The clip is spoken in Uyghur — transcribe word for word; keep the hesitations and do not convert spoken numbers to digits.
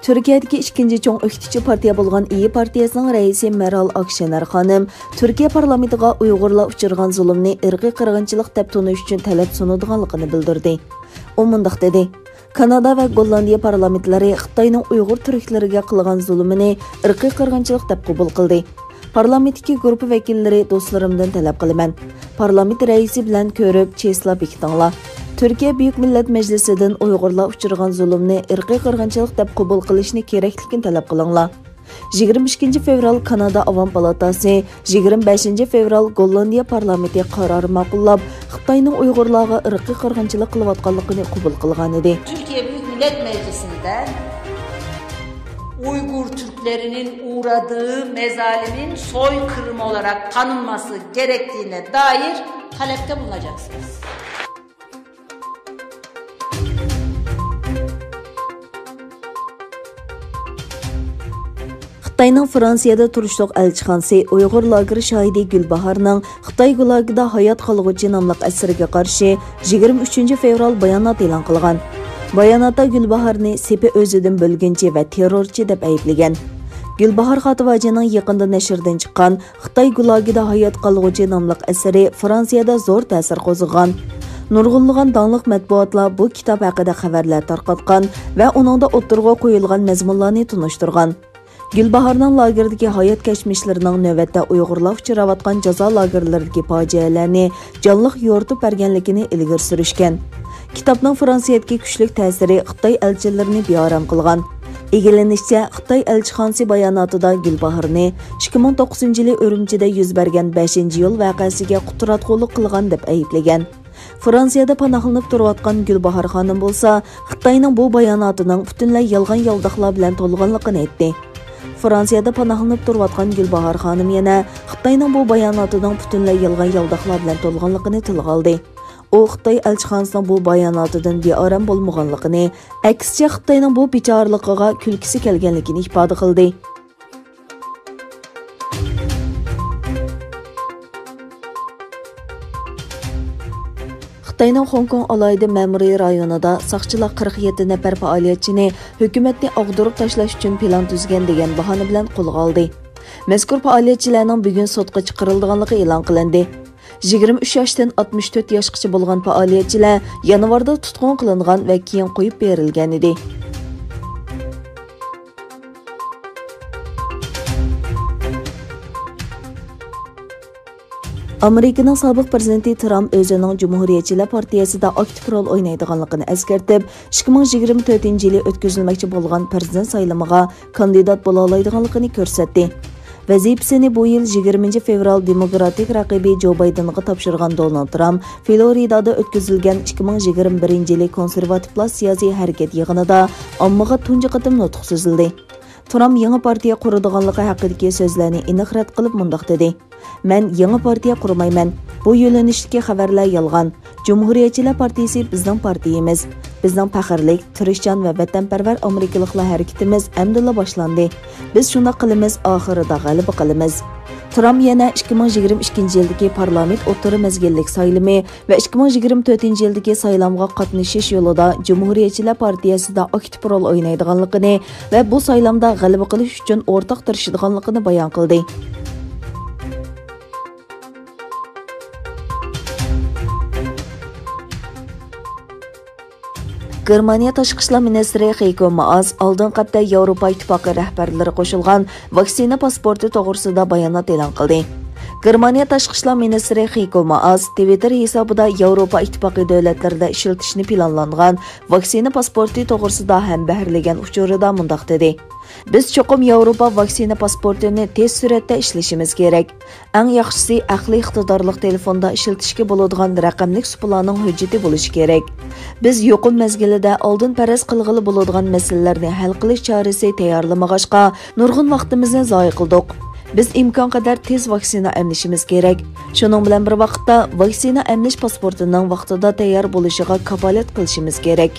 تۈركىيەدىكى ئىككىنچى چوڭ ئۆكتىچى پارتىيە بولغان ئىيى پارتىيەسىنىڭ رەئىسى مېرال ئاكشېنەر خانىم تۈركىيە پارلامېنتىغا ئۇيغۇرلار ئۇچرىغان زۇلۇمنى ئىرقىي قىرغىنچىلىق دەپ تونۇش ئۈچۈن تەلەپ سۇنىدىغانلىقىنى بىلدۈردى. ئۇ مۇنداق دېدى، كانادا ۋە گوللاندىيە پارلامېنتلىرى خىتاينىڭ ئۇيغۇر تۈركلىرىگە قىلغان زۇلۇمىنى ئىرقىي قىرغىنچىلىق دەپ قوبۇل قىلدى. پارلامېنتتىكى گۇرۇپپا ۋەكىللىرى دوستلىرىمدىن تەلەپ قىلىمەن، پارلامېنت رەئىسى بىلەن كۆرۈپ، چېسلا بېكىتىڭلار. تۈركىيە بۈيۈك مىللەت مەجلىسىدىن ئۇيغۇرلار ئۇچرىغان زۇلۇمنى ئىرقىي قىرغىنچىلىق دەپ قوبۇل قىلىشنى كېرەكلىكىنى تەلەپ قىلىڭلار. يىگىرمە ئىككىنچى فېۋرال كانادا ئاۋام پالاتاسى، يىگىرمە بەشىنچى فېۋرال گوللاندىيە پارلامېنتى قارار ماقۇللاپ، خىتاينىڭ ئۇيغۇرلارغا ئىرقىي قىرغىنچىلىق قىلىۋاتقانلىقىنى قوبۇل قىلغانىدى. Türkiye Büyük Millet Meclisi'nde Uygur Türklerinin uğradığı mezalimin soykırımı olarak tanınması gerektiğine dair talepte bulunacaksınız. خىتاينىڭ فرانسىيەدە تۇرۇشلۇق ئەلچىخانىسى ئۇيغۇر لاگېر شاھىدى گۈلباھارنىڭ خىتاي گۇلاگىدا ھايات قالغۇچى ناملىق ئەسىرىگە قارشى يىگىرمە ئۈچىنچى فېۋرال بايانات ئېلان قىلغان. باياناتتا گۈلباھارنى سېپى ئۆزىدىن بۆلگۈنچى ۋە تېررورچى دەپ ئەيىبلىگەن. گۈلباھار خاتىۋاجىنىڭ يېقىندا نەشردىن چىققان خىتاي گۇلاگىدا ھايات قالغۇچى ناملىق ئەسىرى فرانسىيەدە زور تەسىر قوزغىغان. نۇرغۇنلىغان داڭلىق مەتبۇئاتلار بۇ كىتاب ھەققىدە خەۋەرلەر تارقاتقان ۋە ئۇنىڭدا ئوتتۇرىغا قويۇلغان مەزمۇنلارنى تونۇشتۇرغان. گۈلباھارنىڭ لاگېردىكى ھايات كەچمىشلىرىنىڭ نۆۋەتتە ئۇيغۇرلار ئۇچراۋاتقان جازا لاگېرلىرىدىكى پاجىئەلەرنى جانلىق يورۇتۇپ بەرگەنلىكىنى ئىلگىرى سۈرۈشكەن. كىتابنىڭ فرانسىيەدىكى كۈچلۈك تەسىرى خىتاي ئەلچىلىرىنى بىئارام قىلغان. ئىگىلىنىشىچە، خىتاي ئەلچىخانىسى باياناتىدا گۈلباھارنى ئىككى مىڭ توققۇزىنچى يىلى ئۈرۈمچىدە يۈز بەرگەن بەشىنچى يول ۋەقەسىگە قۇتراتقۇلۇق قىلغان دەپ ئەيىبلىگەن. فرانسىيەدە پاناھلىنىپ تۇرۇۋاتقان گۈلباھار خانىم بولسا، خىتاينىڭ بۇ باياناتىنىڭ پۈتۈنلەي يالغان-يالداقلار بىلەن تولغانلىقىنى ئېيتتى. فرانسىيەدە پاناھلىنىپ تۇرۇۋاتقان گۈلباھار خانىم يەنە خىتاينىڭ بۇ باياناتىنىڭ پۈتۈنلەي يالغان-يالداقلار بىلەن تولغانلىقىنى تىلغا ئالدى. ئۇ خىتاي ئەلچىخانىسىنىڭ بۇ باياناتىدىن بىئارام بولمىغانلىقىنى، ئەكسىچە خىتاينىڭ بۇ بىچارىلىقىغا كۈلكىسى كەلگەنلىكىنى ئىپادە قىلدى. خىتاينىڭ خوڭكوڭ ئالاھىدە مەمۇرىي رايونىدا ساقچىلار قىرىق يەتتە نەپەر پائالىيەتچىنى ھۆكۈمەتنى ئاغدۇرۇپ تاشلاش ئۈچۈن پىلان تۈزگەن دېگەن باھانە بىلەن قولغا ئالدى. مەزكۇر پائالىيەتچىلەرنىڭ بۈگۈن سوتقا چىقىرىلىدىغانلىقى ئېلان قىلىندى. يىگىرمە ئۈچ ياشتىن ئاتمىش تۆت ياشقىچە بولغان پائالىيەتچىلەر يانۋاردا تۇتقۇن قىلىنغان ۋە كېيىن قويۇپ بېرىلگەن ئىدى. ئامېرىكىنىڭ سابىق پىرېزىدېنتى ترامپ ئۆزىنىڭ جۇمھۇرىيەتچىلەر پارتىيەسىدە ئاكتىپ رول ئوينايدىغانلىقىنى ئەسكەرتىپ، ئىككى مىڭ يىگىرمە تۆتىنچى يىلى ئۆتكۈزۈلمەكچى بولغان پىرېزىدېنت سايلىمىغا كاندىدات بولالايدىغانلىقىنى كۆرسەتتى. ۋەزىپىسىنى بۇ يىل يىگىرمىنچى فېۋرال دېموكراتىك رەقىبى جو بايدېنغا تاپشۇرغان دونالد ترامپ فلورىدادا ئۆتكۈزۈلگەن ئىككى مىڭ يىگىرمە بىرىنچى يىلى كونسېرۋاتىپلار سىياسىي ھەرىكەت يىغىنىدا ئاممىغا تۇنجى قېتىم نۇتۇق سۆزلىدى. ترامپ يېڭى پارتىيە قۇرىدىغانلىقى ھەققىدىكى سۆزلەرنى ئېنىق رەت قىلىپ مۇنداق دېدى، مەن يېڭى پارتىيە قۇرمايمەن. بۇ يۆنىلىشتىكى خەۋەرلەر يالغان. جۇمھۇرىيەتچىلەر پارتىيىسى بىزنىڭ پارتىيىمىز. بىزنىڭ پەخىرلىك، تىرىشچان ۋە ۋەتەنپەرۋەر ئامېرىكىلىقلار ھەرىكىتىمىز ئەمدىلا باشلاندى. بىز شۇنداق قىلىمىز، ئاخىرىدا غەلىبە قىلىمىز. ترامپ يەنە ئىككى مىڭ يىگىرمە ئىككىنچى يىلدىكى پارلامېنت ئوتتۇرا مەزگىللىك سايلىمى ۋە ئىككى مىڭ يىگىرمە تۆتىنچى يىلدىكى سايلامغا قاتنىشىش يولىدا جۇمھۇرىيەتچىلەر پارتىيەسىدە ئاكتىپ رول ئوينايدىغانلىقىنى ۋە بۇ سايلامدا غەلىبە قىلىش ئۈچۈن ئورتاق تىرىشىدىغانلىقىنى بايان قىلدى. گېرمانىيە تاشقى ئىشلار مىنىستىرى خېيكو مائاس ئالدىنقى ھەپتە ياۋروپا ئىتتىپاقى رەھبەرلىرى قوشۇلغان ۋاكسىنا پاسپورتى توغرىسىدا بايانات ئېلان قىلدى. گېرمانىيە تاشقى ئىشلار مىنىستىرى خېيكو مائاس تىۋىتتېر ھېسابىدا ياۋروپا ئىتتىپاقى دۆلەتلىرىدە ئىشلىتىشنى پىلانلانغان ۋاكسىنا پاسپورتى توغرىسىدا ھەمبەھىرلىگەن ئۇچۇرىدا مۇنداق دېدى، بىز چوقۇم ياۋروپا ۋاكسىنا پاسپورتىنى تېز سۈرئەتتە ئىشلىشىمىز كېرەك. ئەڭ ياخشىسى، ئەقلىي ئىقتىدارلىق تېلېفوندا ئىشلىتىشكە بولىدىغان رەقەملىك سۇپىلارنىڭ ھۆججىتى بولۇشى كېرەك. بىز يۇقۇم مەزگىلىدە ئالدىن پەرەز قىلغىلى بولىدىغان مەسىلىلەرنى ھەل قىلىش چارىسى تەييارلىمىغاچقا، نۇرغۇن ۋاقتىمىزنى زايە قىلدۇق. بىز ئىمكانقەدەر تېز ۋاكسىنا ئەملىشىمىز كېرەك. شۇنىڭ بىلەن بىر ۋاقىتتا، ۋاكسىنا ئەملىش پاسپورتىنىڭ ۋاقتىدا تەييار بولۇشىغا كاپالەت قىلىشىمىز كېرەك.